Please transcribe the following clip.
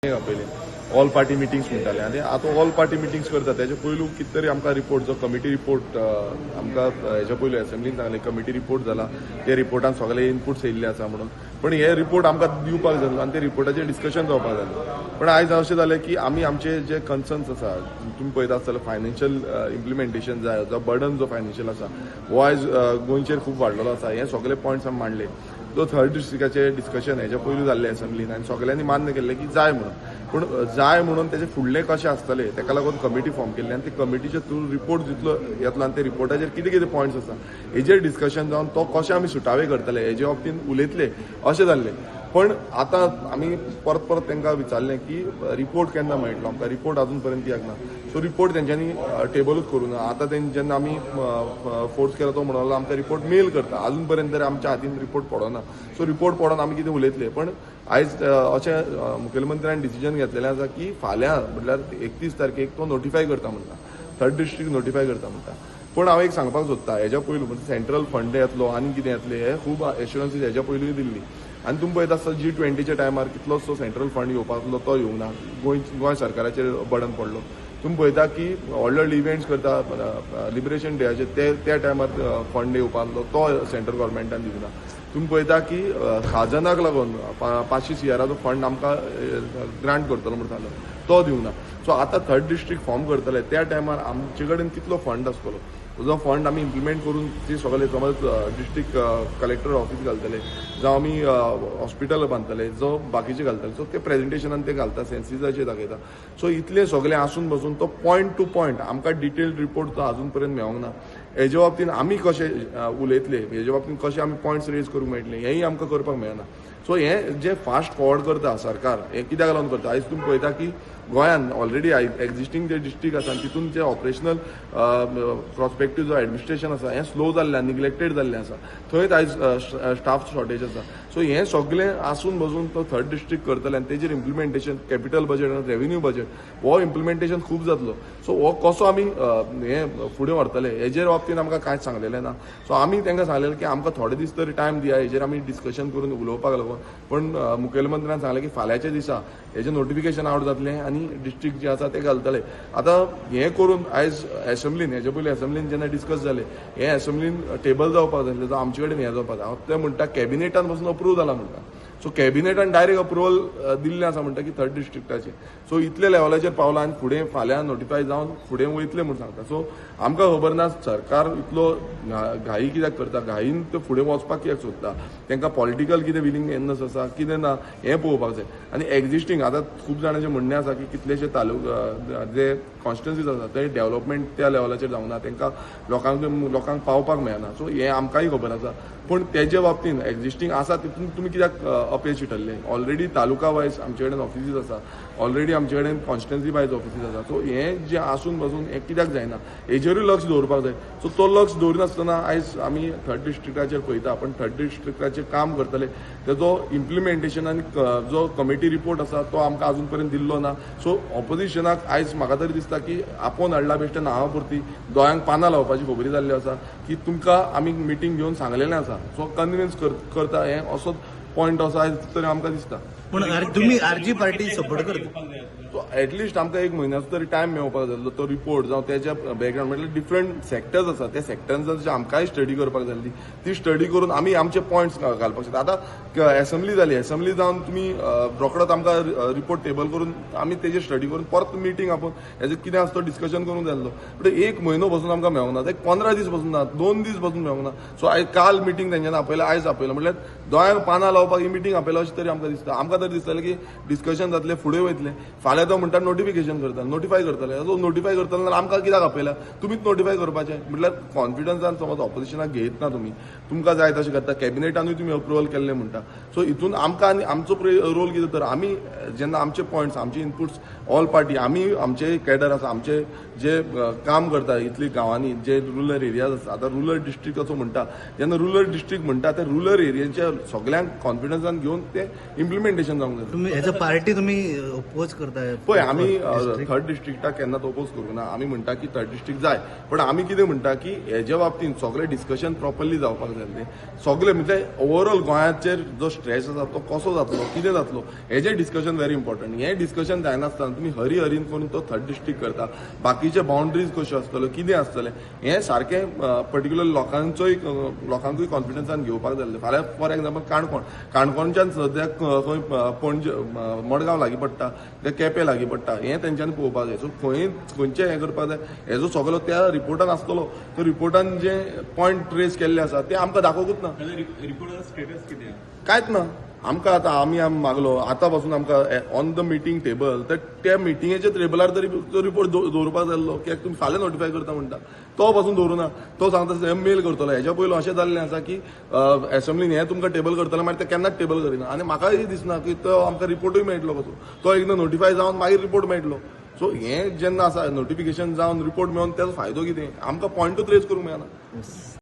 आपयले, all party meetings म्हणटाले आनी आतां ऑल पार्टी मिटिंग्स करता. तेजे पयलू कितें तरी आमकां रिपोर्ट, जो कमिटी रिपोर्ट आमकां हेच्या पयलू एसेंब्लीन सांगलें, कमिटी रिपोर्ट जाला, ते रिपोर्टान सगळे इनपुट्स येयल्ले आसा म्हणून. पण हे रिपोर्ट आमकां दिवपाक जाय आनी ते रिपोर्टाचेर डिस्कशन जावपाक जाय. पण आयज अशें जालें की आमी आमचे जे कन्सर्न्स आसा, तुमी पळयता आसतले, फायनान्शियल इम्प्लिमेंटेशन जाय, जो बर्डन जो फायनान्शियल आसा हो आयज गोंयचेर खूब वाडलेलो आसा. हे सगळे पॉयंट्स आमी मांडले. जो थर्ड डिस्ट्रिक्टाचे डिस्कशन हेच्या पयलू जाल्लें एसेंब्लीन आनी सगळ्यांनी मान्य केल्लें की जाय म्हणून. पूण जाय म्हणून तेजे फुडले कशें आसतले तेका लागून कमिटी फॉर्म केल्ली आनी ते कमिटीच्या थ्रू रिपोर्ट जितलो येतलो आनी ते रिपोर्टाचेर कितें कितें पॉयंट्स आसा हेजेर डिस्कशन जावन तो कशें आमी सुटावे करतले हेजे बाबतीन उलयतले अशें जाल्लें. पण आतां आमी परत परत तांकां विचारलें की रिपोर्ट केन्ना मेळटलो आमकां, रिपोर्ट अजून पर्यंत कित्याक ना. सो रिपोर्ट तेंच्यांनी टेबलूच करूं ना. आतां तें जेन्ना आमी फोर्स केलो तो म्हणलो आमकां रिपोर्ट मेल करता, अजून पर्यंत तरी आमच्या हातीन रिपोर्ट पडना. सो रिपोर्ट पडोन आमी कितें उलयतले. पण आयज अशें मुखेलमंत्र्यान डिसिजन घेतलेलें आसा की फाल्यां म्हटल्यार 31 तारखेक तो नोटिफाय करता म्हणटा, थर्ड डिस्ट्रिक्ट नोटिफाय करता म्हणटा. पूण हांव एक सांगपाक सोदता, हेज्या पयलू म्हणजे सेंट्रल फंड येतलो आनी कितें येतलें हे खूब एश्युरन्सीस हेज्या पयलूय दिल्ली. आनी तुमी पळयता आसतना G20च्या टायमार कितलोसो सेंट्रल फंड येवपाक तो येवंक ना, गोंय सरकाराचेर बर्डन पडलो. तुमी पळयता की व्हडले व्हडले इव्हेंट्स करता लिबरेशन डेयाचे त्या टायमार फंड येवपाक तो सेंट्रल गव्हर्मेंटान दिवंक ना. तुमी पळयता की खाजनाक लागून 500 CRाचो फंड आमकां ग्रांट करतलो म्हूण सांगलो तो दिवंक ना. सो आतां थर्ड डिस्ट्रिक्ट फॉर्म करतले त्या टायमार आमचे कडेन कितलो फंड आसतलो, जो फंड आमी इम्प्लिमेंट करून ती सगळे समज डिस्ट्रिक्ट कलेक्टर ऑफिस घालतले, जावं आमी हॉस्पिटल बांदतले, जो बाकीचे घालतले, सो ते प्रेजेंटेशनान ते घालता, सेन्सिसाचेर दाखयता. सो इतले सगळे आसून बसून तो पॉयंट टू पॉयंट आमकां डिटेल्ड रिपोर्ट तो अजून पर्यंत मेळोंक ना. हेजे बाबतीन आमी कशें उलयतले, हेजे बाबतीन कशें आमी पॉयंट्स रेज करूंक मेळटले हेंय आमकां करपाक मेळना. सो हें जें फास्ट फॉरवर्ड करता सरकार हें कित्याक लागून करता? आयज तुमी पळयता की गोंयान ऑलरेडी एक्झिस्टींग जे डिस्ट्रिक्ट आसा तितून जे ऑपरेशनल प्रोस्पेक्टीव जो एडमिनिस्ट्रेशन आसा हें स्लो जाल्लें, निग्लेक्टेड जाल्लें आसा, थंयच आयज स्टाफ शॉर्टेज आसा. सो हें सगळें आसून बसून तो थर्ड डिस्ट्रिक्ट करतले आनी तेजेर इम्प्लिमेंटेशन कॅपिटल बजेट आनी रेवेन्यू बजेट हो इम्प्लिमेंटेशन खूब जातलो. सो हो कसो आमी हें फुडें व्हरतले हेजेर बाबतीन आमकां कांयच सांगलेलें ना. सो आमी तांकां सांगलेलें की आमकां थोडे दीस तरी टायम दिया हेजेर आमी डिस्कशन करून उलोवपाक लागून. पण मुखेलमंत्र्यान सांगलें की फाल्यांच्या दिसा हेजें नोटिफिकेशन आवट जातलें आनी डिस्ट्रिक्ट जे आसा ते घालतले. आतां हें करून आयज एसेंब्लीन हेजे पयलीं एसेंब्लीन जेन्ना डिस्कस जालें हें एसेंब्लीन टेबल जावपाक जाय आसलें, आमचे कडेन हें जावपाक जाय. ते म्हणटा कॅबिनेटान पसून अप्रूव जाला म्हणटा. सो कॅबिनेटान डायरेक्ट अप्रुवल दिल्लें आसा म्हणटा की थर्ड डिस्ट्रिक्टाचें. सो इतले लेवलाचेर पावला आनी फुडें फाल्यां नोटिफाय जावन फुडें वयतलें म्हूण सांगता. सो आमकां खबर ना सरकार इतलो घाई कित्याक करता, घाईन ते फुडें वचपाक कित्याक सोदता, तांकां पॉलिटिकल कितें विलिंगनेस आसा कितें ना हें पळोवपाक जाय. आनी एक्झिस्टींग आतां खूब जाणांचें म्हणणें आसा की कितलेशे तालुका जे कॉन्स्टिट्युन्सीज आसा ते डेव्हलपमेंट त्या लेवलाचेर जावंक ना, तांकां लोकांक पावपाक मेळना. सो हें आमकांय खबर आसा. पूण तेजे बाबतीन एक्झिस्टींग आसा तितून तुमी कित्याक अपयशी ठरले? ऑलरेडी तालुका वायज आमचे कडेन ऑफिसीस आसा, ऑलरेडी आमचे कडेन कॉन्स्टिट्युन्सी वायज ऑफिसीस आसा. सो हें जें आसून बसून हें कित्याक जायना हेजेरूय लक्ष दवरपाक जाय. सो तो लक्ष दवरिनासतना आयज आमी थर्ड डिस्ट्रिक्टाचेर पळयता, पण थर्ड डिस्ट्रिक्टाचेर काम करतले तेजो इम्प्लिमेंटेशन आनी जो कमिटी रिपोर्ट आसा तो आमकां अजून पर्यंत दिल्लो ना. सो ऑपोजिशनाक आयज म्हाका तरी दिसता की आपोवन हाडला बेश्टे नांवा पुरती, दोळ्यांक पानां लावपाची खबरी जाल्ली आसा की तुमकां आमी मिटींग घेवन सांगलेलें आसा. सो कन्विन्स करता हें असो पॉयंट असो आयज तरी आमकां दिसता. पूण तुमी आरजी पार्टी सपोर्ट करता, सो एटलिस्ट आमकां एक म्हयन्याचो तरी टायम मेळपाक जाय तो रिपोर्ट जावं तेच्या बॅकग्रावंड म्हटल्यार डिफरंट सेक्टर्स आसा त्या सेक्टर्सांची आमकांय स्टडी करपाक जाल्ली, ती स्टडी करून आमी आमचे पॉयंट्स घालपाक शकता. आतां एसेंब्ली जाली, एसेंब्ली जावन तुमी रोकडोच आमकां रिपोर्ट टेबल करून आमी तेजेर स्टडी करून परत मिटींग आपोवन हेजें कितें आसा तो डिस्कशन करूंक जाय आसलो. पूण एक म्हयनो बसून आमकां मेळोंक ना, एक 15 दीस बसून ना, 2 दीस बसून मेळोंक ना. सो आयज काल मिटींग तेंच्यांनी आपयला, आयज आपयला, म्हटल्यार दोळ्यांक पानां लावपाक ही मिटींग आपयला अशें तरी आमकां दिसता. आमकां तरी दिसतालें की डिस्कशन जातलें फुडें वयतलें, फाल्यां तो म्हणटा नोटिफिकेशन करता, नोटिफाय करतले. सो नोटिफाय करतले जाल्यार आमकां कित्याक आपयला, तुमीच नोटिफाय करपाचें. म्हटल्यार कॉन्फिडन्सान समज ऑपोजिशनाक घेयत ना तुमी, तुमकां जाय तशें करता, कॅबिनेटानूय तुमी अप्रुवल केल्लें म्हणटा. सो हितून आमकां आनी आमचो रोल कितें तर आमी जेन्ना आमचे पॉयंट्स आमचे इनपुट्स ऑल पार्टी आमी आमचे कॅडर आसा, आमचे जे काम करता इतली गांवांनी जे रुरल एरियाज आसा, आतां रुरल डिस्ट्रिक्ट असो म्हणटा, जेन्ना रुरल डिस्ट्रिक्ट म्हणटा ते रुरल एरियांच्या सगळ्यांक कॉन्फिडन्सान घेवन ते इम्प्लिमेंटेशन जावंक जाय. तुमी एज अ पार्टी तुमी अपोज करता पळय, आमी थर्ड डिस्ट्रिक्टाक केन्नाच ओपोज करूंक ना. आमी म्हणटा की थर्ड डिस्ट्रिक्ट जाय, पण आमी कितें म्हणटा की हेज्या बाबतींत सगळें डिस्कशन प्रॉपरली जावपाक जाय न्ही. सगळें म्हणजे ओवरऑल गोंयाचेर जो स्ट्रेस आसा तो कसो जातलो, कितें जातलो, हेजें डिस्कशन व्हेरी इम्पॉर्टंट. हें डिस्कशन जायनासतना तुमी हरी हरीन करून तो थर्ड डिस्ट्रिक्ट करता. बाकीचे बाउंड्रीज कश्यो आसतल्यो, कितें आसतलें, हें सारकें पर्टिक्युलर लोकांचोय लोकांकूय कॉन्फिडन्सान घेवपाक जाय. फाल्यां फॉर एग्जाम्पल काणकोण, काणकोणच्यान सद्याक खंय पणजे मडगांव लागीं पडटा, ते केपें लागीं पडटा, हें तेंच्यांनी पळोवपाक जाय. सो खंय खंयचें हें करपाक जाय, हेजो सगलो त्या रिपोर्टान आसतलो. तो रिपोर्टान जे पॉयंट रेज केल्ले आसा ते आमकां दाखोवकूच ना. रिपोर्टाचो स्टेटस कितें आहा? कांयच ना. आमकां आतां आमी आम मागलो आतां पासून आमकां ऑन the meeting table, तर त्या मिटिंगेच्या टेबलार तरी तो रिपोर्ट दवरपाक जाय आसलो. कित्याक तुमी फाल्यां नोटिफाय करता म्हणटा, तो पासून दवरुना. तो सांगता मेल करतलो. हेज्या पयलू अशें जाल्लें आसा की एसेंब्लीन हें तुमकां टेबल करतलो, मागीर ते केन्नाच टेबल करिना. आनी म्हाकाय दिसना की तो आमकां रिपोर्टूय मेळटलो कसो. तो एकदां नोटिफाय जावन मागीर रिपोर्ट मेळटलो. सो हें जेन्ना आसा नोटिफिकेशन जावन रिपोर्ट मेळोन तेजो फायदो कितें? आमकां पॉयंटूच रेज करूंक मेळना.